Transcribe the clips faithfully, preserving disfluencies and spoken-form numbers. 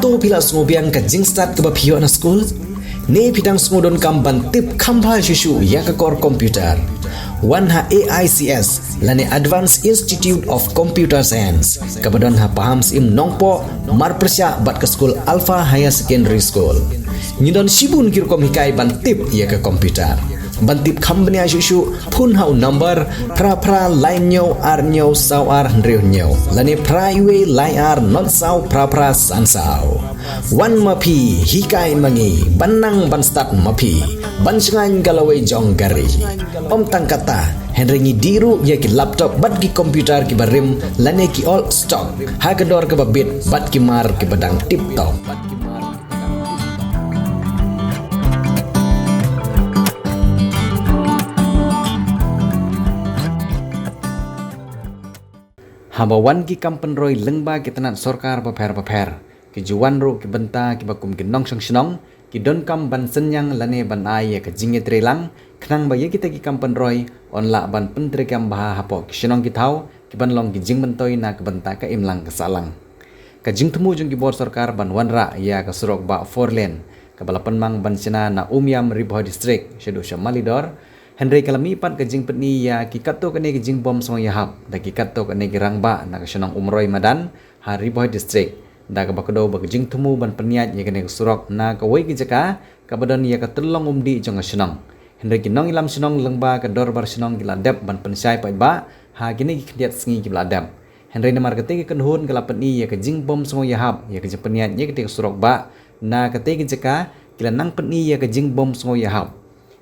Phi la sngewbiang ka jingstad kaba phi ïoh na skul? Ne phi dang sngewdonkam ban tip kham bha shuh shuh ïa ka kor computer? Wan ha A I C S lane Advanced Institute of Computer Science kaba don ha Pahamsyiem Nongpoh, marpyrshah bad ka skul Alpha Higher Secondary School. Ngi don shibun ki rukom hikai ban tip ïa ka computer. Ban tip kham bniah shuh shuh, phone ha u number phra phra lai hynñiew ar hynñiew saw ar hynriew hynñiew lane phra wei lai ar not saw phra phra san saw. Wan ma phi, hikai ma ngi, ban nang ban stad ma phi, ban shngaiñ ka lawei jong ka ri. Ym tang katta, hynrei ngi dih ruh ïa ki laptop bad ki computer kiba rim lane ki old stock ha ka dor kaba bit bad ki mar kiba dang tip top. Haba wan ki kam pynroi lyngba ki tnat sorkar bapher bapher, ki ju wan ruh ki bynta kiba kum ki nongshong shnong ki donkam ban synñiang lane ban ai ïa ka jingïatreilang, khnang ba ïa kita ki kam pynroi yn lah ban pyntreikam bha hapoh ki shnong ki thaw, kiban long ki jingmyntoi na ka bynta ka imlang ka sahlang. Ka jingthmu jong ki bor sorkar ban wanrah ïa ka surok bah four lane kaba la pynmang ban shna na Umiam, Ri Bhoi District, shaduh sha Malidor, hynrei ka la mih pat ka jingpyni ïa ki katto katne ki jingbym sngewïahap da ki katto katne ki rangbah na ka shnong Umroi Madan ha Ri Bhoi District, da kaba kdew ba ka jingthmu ban pynïaid ïa kane ka surok na kawei ka jaka kaba don ïa ka tyllong umdih jong ka shnong. Hynrei ki nongïalam shnong lyngba ka dorbar shnong ki la dep ban pynshai paidbah ha kine ki khyndiat sngi kiba la dep. Hynrei namar katei ka kynhun ka la pyni ïa ka jingbym sngewïahap ïa ka jingpynïaid ïa katei ka surok bah na katei ka jaka, ki la nang pyni ïa ka jingbym sngewïahap.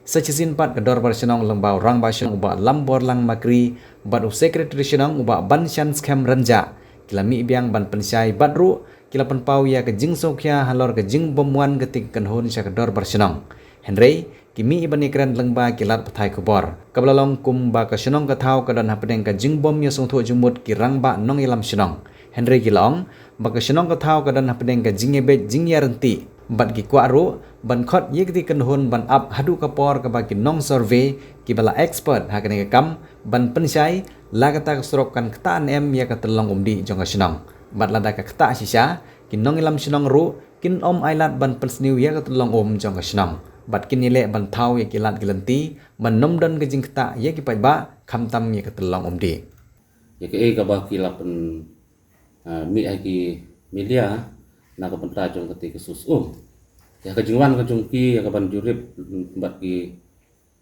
Sa shisien pat ka dorbar shnong lyngba u rangbah shnong u Bah Lamborlang Makri bad u secretary shnong u Bah Banshan Skhem Rynjah ki la mih biang ban pynshai bad ruh ki la pynpaw ïa ka jingsngewkhia halor ka jingbym wan katei ka kynhun sha ka dorbar shnong. Hynrei ki mih ban ïakren lyngba ki lad pathai khubor kaba la long kumba ka shnong ka thaw ka don hapdeng ka jingbym ïasngewthuh jingmut ki rangbah nongïalam shnong. Hynrei ki la ong ba ka shnong ka thaw ka don hapdeng ka jingïabeit jingïaryntih bad ki kwah ruh ban khot ïa katei ka kynhun ban ap haduh ka por kaba ki nong survey kiba la expert ha kane ka kam ban pynshai la kata ka surok kan ktah ne em ïa ka tyllong umdih jong ka shnong. Bad lada ka ktah shisha, ki nongïalam shnong ruh kin ym ailad ban pynsniew ïa ka tyllong um jong ka shnong bad kin ïaleh ban thaw ïa ki lad ki lynti ban ym don ka jingktah ïa ki paidbah khamtam ïa ka tyllong umdih. Ïa kaei kaba ki la pyn, ah, mih ha ki media na ka bynta jong katei ka sus um. Ïa ka jingwan ka jong ki ïa ka ban jurip, mm, bad ki,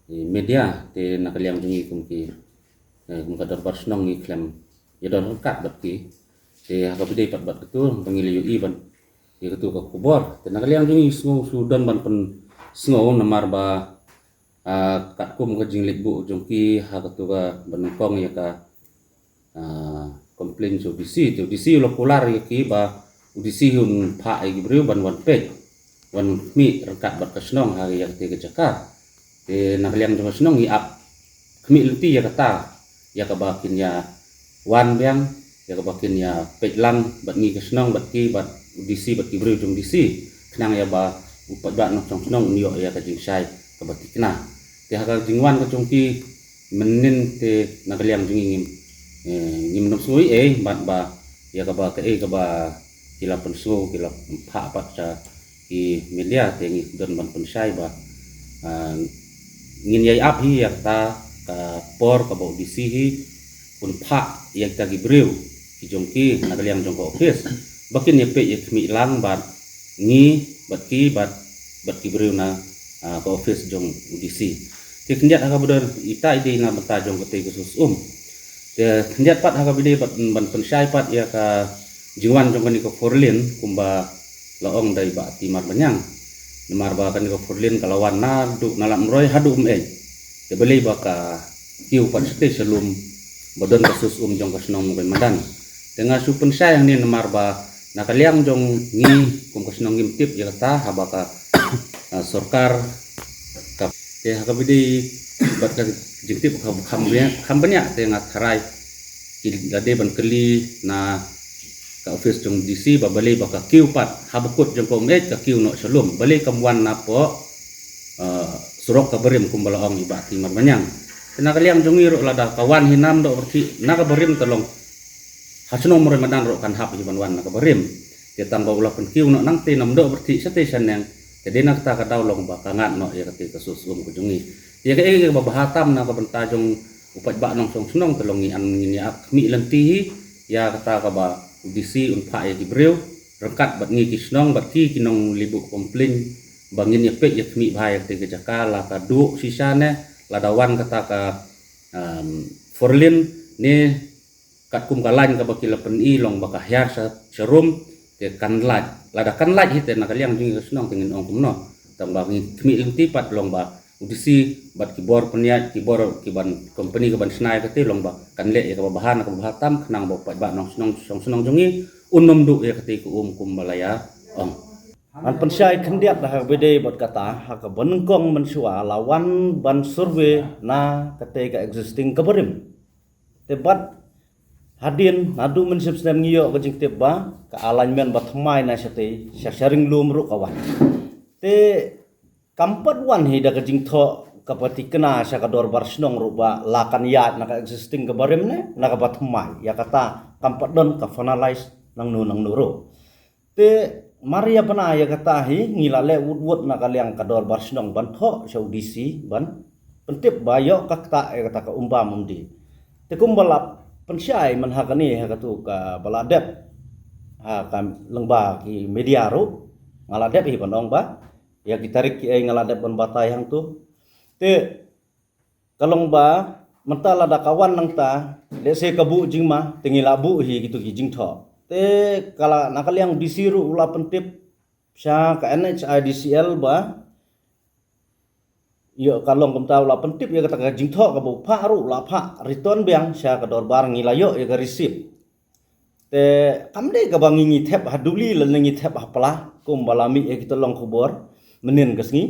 eh, media te na ka liang jong ngi kum ki, eh, kum ka dorbar shnong ngi khlem ïadon ryngkat bad ki. Te ha kaba ïadei pat bad katu ba ngi la ïohi bad ïa katu ka khubor. Te na ka liang jong ngi sngew shu don ban pynsngew namar ba, ah, katkum ka jingleit buh jong ki ha katu ka ban nyngkong ïa ka, ah, complain sha u D C. Te u D C u la kular ïa ki ba u D C hi un phah ïa ki briew ban wan peit, wan khmih ryngkat bad ka shnong ha ïa katei ka jaka. Te na ka liang jong ka shnong ngi ap khmih lynti ïa kata, ïa kaba kin ïa wan biang, ïa kaba kin ïa peit lang bad ngi ka shnong bad ki bad u D C bad ki briew jong D C, khnang ïa ba u paidbah nongshong shnong un ïoh ïa ka jingshai kaba thikna. Te ha ka jingwan ka jong ki mynnin te na ka liang jong ngi ngim, eh, ngim nym sngew ei ei bad ba ïa kaba kaei kaba ki la pynsngew ki la phah pat sha ki media te ngi don ban pynshai ba, ah, ngin ïai ap hi ïa kata ka por kaba u D C hi un phah ïa kita ki briew ki jong ki na ka liang jong ka office ba kin ïa peit ïa khmih lang bad ngi bad ki bad, bad ki briew na, ah, ka office jong u D C. Te khyndiat ha kaba don ita i dei na bynta jong katei ka sus um. Te khyndiat pat ha kaba ïadei bad ban pynshai pat ïa ka jingwan jong kane ka four lane kumba la ong da i Bah Timar Banyang. Namar ba kane ka four lane ka la wan naduh na Lad Umroi haduh Umeit. Te balei ba ka kiew pat shatei sha lum ba don ka sus um jong ka shnong Umroi Madan. Te nga shu pynshai hangne namar ba na ka liang jong ngi kum ka shnong ngim tip ïa kata haba ka, ah, sorkar ka, te ha kaba ïadei bad ka jingtip ka kham bniah, kham bniah te nga tharai ki la dei ban kylli na ka office jong D C ba balei ba ka kiew pat haba kut jong ka Umeit ka kiew noh sha lum, balei kam wan napoh, ah, surok kaba rim kumba la ong i Bah Timar Banyang. Te na ka liang jong ngi ruh lada ka wan hi nam doh byrti na kaba rim te long ha shnong Umroi Madan ruh kan hap hi ban wan na kaba rim. Te tang ba u la pynkiew noh nangtei namdoh byrthih shatei shaneng. Te dei na kata ka daw long ba ka ngat noh ïa katei ka sos um ka jong ngi. Ïa kaei kaba bha tam na ka bynta jong u paidbah nongshong shnong te long ngi an ngin ïa khmih lynti hi ïa kata kaba u D C un phah ïa ki briew ryngkat bad ngi ki shnong bad ki ki nongleit buh complain ba ngin ïa peit ïa khmih bha ïa katei ka jaka la ka duh shisha ne lada wan kata ka um, four lane ne katkum ka lain kaba ki la pyni long ba ka hiar sha, sha rum te kan lait. Lada kan lait hi te na ka liang jong ngi ka shnong te ngin ong kumno. Tang ba ngi khmih lynti pat long ba u D C bad ki bor pynïaid ki bor ki ban company ka ban shna ïa katei long ba kan leh ïa kaba bha na kaba bha tam khnang ba u paidbah nongshong shnong jong ngi un ym duh ïa katei ka um kumba la ïa ong. Ngan pynshai khyndiat da ha kaba dei bad kata ha kaba nyngkong mynshuwa la wan ban survey na katei ka existing ka barim. Te bad hadien naduh mynshem snem ngi ïoh ka jingtip ba ka alignment ba thymmai na shatei sha Sharing Lum ruh ka wan. Te kam pat wan hi da ka jingthoh kaba tikna sha ka dorbar shnong ruh ba la kan ïaid na ka existing ka barim ne na kaba thymmai. Ïa kata kam pat don ka finalize nangno nangno ruh. Te mar ïa bna ïa kata hi ngi la leh wut wut na ka liang ka dorbar shnong ban thoh sha u D C ban pyntip ba ïoh ka ktah ïa kata ka um bam um dih. Te kumba la pynshai man ha kane ha katu kaba la dep ha ka lyngba ki media ruh nga la dep hi ban ong ba ïa ki tarik kiei nga la dep ban batai hangtu. Te ka long ba mynta lada ka wan nangta lehse ka buh jingma te ngi la buh hi kitu ki jingthoh. Te ka la na ka liang D C ruh u la pyntip sha ka N H I D C L ba ïoh ka long kumta u la pyntip ïa kata ka jingthoh kaba u phah ruh u la phah return biang sha ka dorbar ngi la ïoh ïa ka receipt. Te kam dei kaba ngi ngi thep ha duli lane ngi thep ha pla kumba la mih ïa kita long khubor mynnin ka sngi.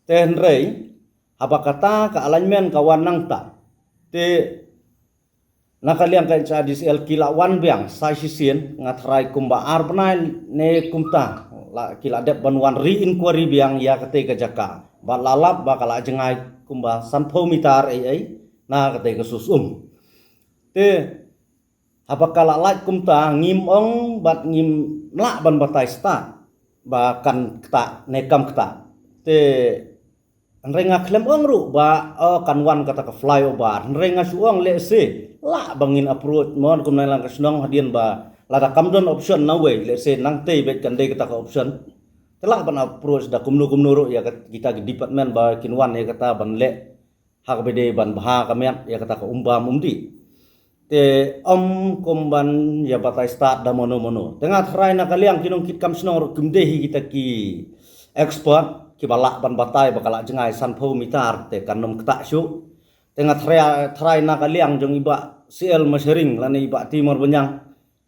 Te hynrei haba kata ka alignment ka wan nangta te na ka liang ka N H I D C L ki la wan biang sa shisien nga tharai kumba ar bnai ne kumta la ki la dep ban wan re-inquiry biang ïa katei ka jaka bad la lap ba ka la jngai kumba sanphew mitar ei ei na katei ka sos um. Te haba ka la lait kumta ngim ong bad ngim lah ban batai stad ba kan ktah ne kam ktah. Te hynrei nga khlem ong ruh ba o kan wan kata ka flyover hynrei nga shu ong lehse lah ba ngin approach mon kumne lang ka shnong hadien ba lada kam don option na wei lehse nangtei bad kan dei kata ka option. Te lah ban approach da kumno kumno ruh ïa kita ki department ba kin wan ïa kata ban leh ha kaba dei ban bha ka miat ïa kata ka um bam um dih. Te ym kum ban ïa batai stad da mono mono. Te nga tharai na ka liang ki nongkitkam shnong ruh kim dei hi kita ki expert kiba lah ban batai ba ka la jngai sanphew mitar te kan ym ktah shuh. Te nga tharai tharai na ka liang jong i Bah C L Mashering lane i Bah Timor Banyang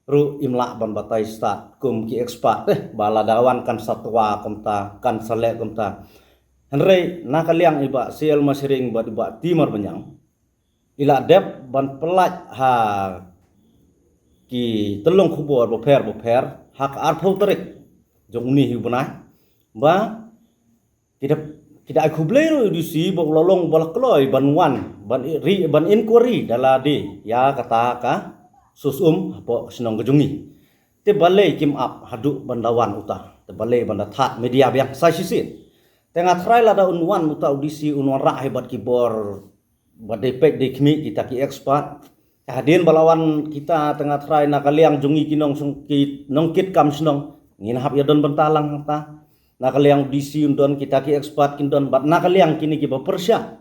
ruh im lah ban batai stad kum ki expert eh ba lada wan kan sa twa kumta kan sa leh kumta. Hynrei na ka liang i Bah C L Mashering bad i Bah Timor Banyang i la dep ban pyllait ha ki tyllong khubor bapher bapher ha ka arphew tarik jong une hi u bnai ba ki da ki da ai khublei ruh ïa u D C ba u la long ba la kloi ban wan ban ri ban inquiry da lade ïa kata ka sos um hapoh shnong ka jong ngi. Te balei kim ap haduh ban da wan uta te balei ban da thad media biang sa shisien. Te nga tharai lada un wan uta u D C un wanrah hi bad ki bor ba dei peit dei khmih kita ki expert. Hadien ba la wan kita te nga tharai na ka liang jong ngi ki nong ki nongkitkam shnong ngin hap ïa don bynta lang hangta. Na ka liang D C un don kita ki expert kin don bad na ka liang kine kiba pyrshah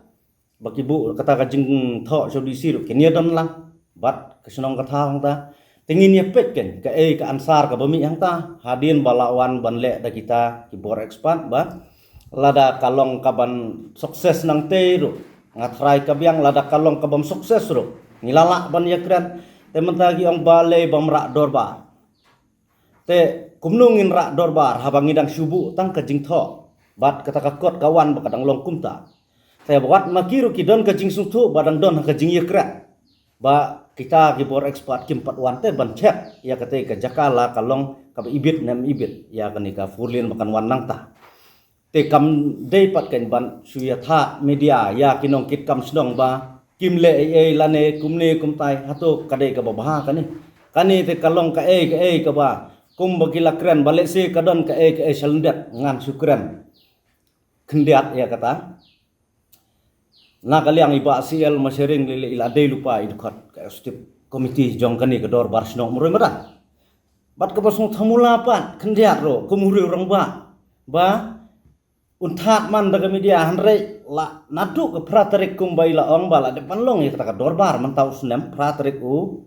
ba ki buh kata ka jingthoh sha D C ruh kin ïa don lang bad ka shnong ka thaw hangta. Te ngin ïa peit kein kaei ka answer kaba mih hangta hadien ba la wan ban leh da kita ki bor expert ba lada ka long ka ban success nangtei ruh nga tharai ka biang lada ka long ka bym success ruh ngi la lah ban ïakren. Te mynta ki ong balei bym rah dorbar. Te kumno ngin rah dorbar haba ngi dang shu buh tang ka jingthoh bad kata ka kot ka wan ba ka dang long kumta. Te wat ma ki ruh ki don ka jingsngewthuh ba dang don ha ka jingïakren ba kita ki bor expert kim pat wan te ban check ïa katei ka jaka la ka long kaba ibit ne ym ibit ïa kane ka four lane ba kan wan nangta. Te kam dei pat kein ban shu ïa thad media ïa ki nongkitkam shnong ba kim leh ei ei lane kumne kumtai hato ka dei kaba bha kane. Kane te ka long kaei kaei kaba Kumba ki la kren ba lehse ka don kaei kaei shalyndet, ngan shu kren khyndiat ïa kata. Na ka liang i Bah C L Mashering lei lei i la dei lypa i dkhot ka executive committee jong kane ka dorbar shnong Umroi Madan. Bad kaba sngewthuh mula pat khyndiat ruh kum u riew rangbah ba un thad man da ka media, hynrei la naduh ka phra tarik kumba i la ong ba la dep ban long ïa kata ka dorbar mynta u snem, phra tarik u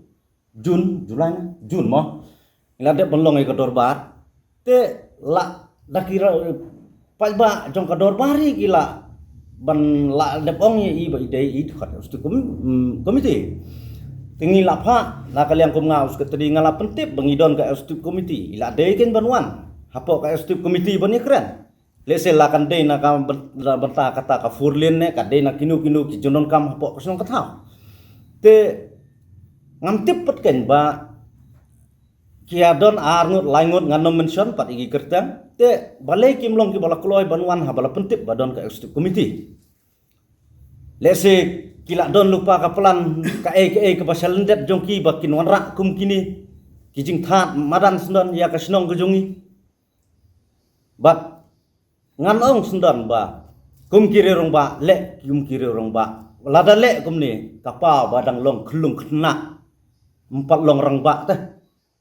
Jun, July, Jun mo. I la dep ban long ïa ka dorbar. Te la da ki ra-, paidbah jong ka dorbar hi ki la ban la dep ong ïa i ba i dei i dkhot executive com-, mm, committee. Te ngi la phah na ka liang kum nga u secretary nga la pyntip ba ngi don ka executive committee. I la dei kein ban wan hapoh ka executive committee ban ïakren. Lehse la kan dei na ka byn-, na bynta kata ka four lane ne, ka dei na kino kino ki jingdonkam hapoh ka shnong ka thaw. Te ngam tip pat kein ba ki ïa don ar ngut lai ngut, ngan ym mention pat ïa ki kyrteng. Te balei kim long kiba la kloi ban wan haba la pyntip ba don ka executive committee. Lehse ki la don lypa ka plan kaei kaei kaba shalyndet jong ki ba kin wanrah kum kine ki jingthad madan syndon ïa ka shnong ka jong ngi. Bad ngan ong syndon ba kum ki riew rangbah, leh kum ki riew rangbah. Lada leh kumne ka paw ba dang long khyllung khynnah, ym pat long rangbah te.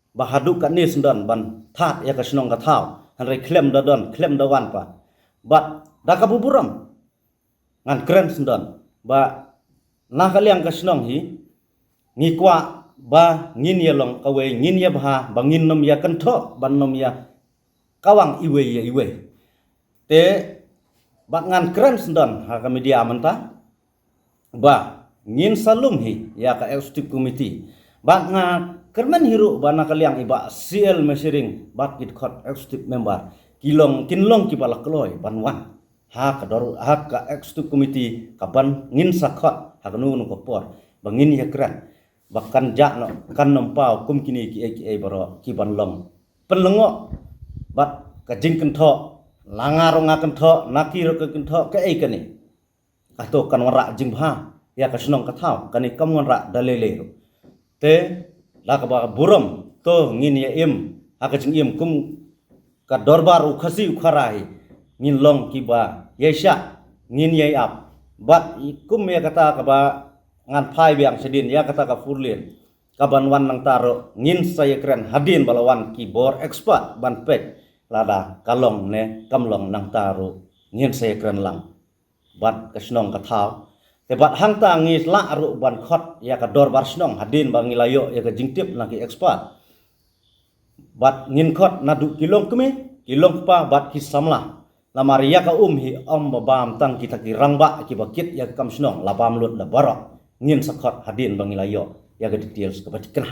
Ba haduh katne syndon ban thad ïa ka shnong ka thaw, hynrei khlem da don, khlem da wan pat. Bad da kaba burom ngan kren syndon ba na ka liang ka shnong hi ngi kwah ba ngin ïa long kawei, ngin ïa bha, ba ngin ym ïa kynthoh, ban ym ïa kawang iwei ïa iwei. Te bad ngan kren syndon ha ka media mynta ba ngin sa lum hi ïa ka executive committee. Bad nga kyrmen hi ruh ba na ka liang i Bah C L Mashering bad ki dkhot executive member ki long, kin long kiba la kloi ban wan ha ka dor, ha ka executive committee kaban ngin sa khot ha kano kano ka por ba ngin ïakren ba kan jah noh, kan ym paw kum kine kiei kiei baroh kiban long pynlyngngoh. Bad ka jingkynthoh, la nga ruh nga kynthoh, na ki ruh ka kynthoh, kaei kane. Kato kan wanrah jingbha ïa ka shnong ka thaw, kane kam wanrah da lei lei ruh. Te da kaba burom to ngin ïa im ha ka jingim kum ka dorbar u Khasi u Khara hi, ngin long kiba ïaishah, ngin ïai ap. Bad i kum ïa kata kaba ngan phai biang shadien ïa kata ka four lane kaban wan nangta ruh ngin sa ïakren hadien ba la wan ki bor expert ban peit lada ka long ne kam long, nangta ruh ngin sa ïakren lang bad ka shnong ka thaw. Te bad hangta ngi lah ruh ban khot ïa ka dorbar shnong hadien ba ngi la ïoh ïa ka jingtip na ki expert. Bad ngin khot naduh ki longkmie, ki longkpa bad ki samla. Namar ïa ka um hi ym ba bam tang kita ki rangbah kiba kit ïa ka kam shnong, la bam lut da baroh. Ngin sa khot hadien ba ngi la ïoh ïa ka details kaba thikna.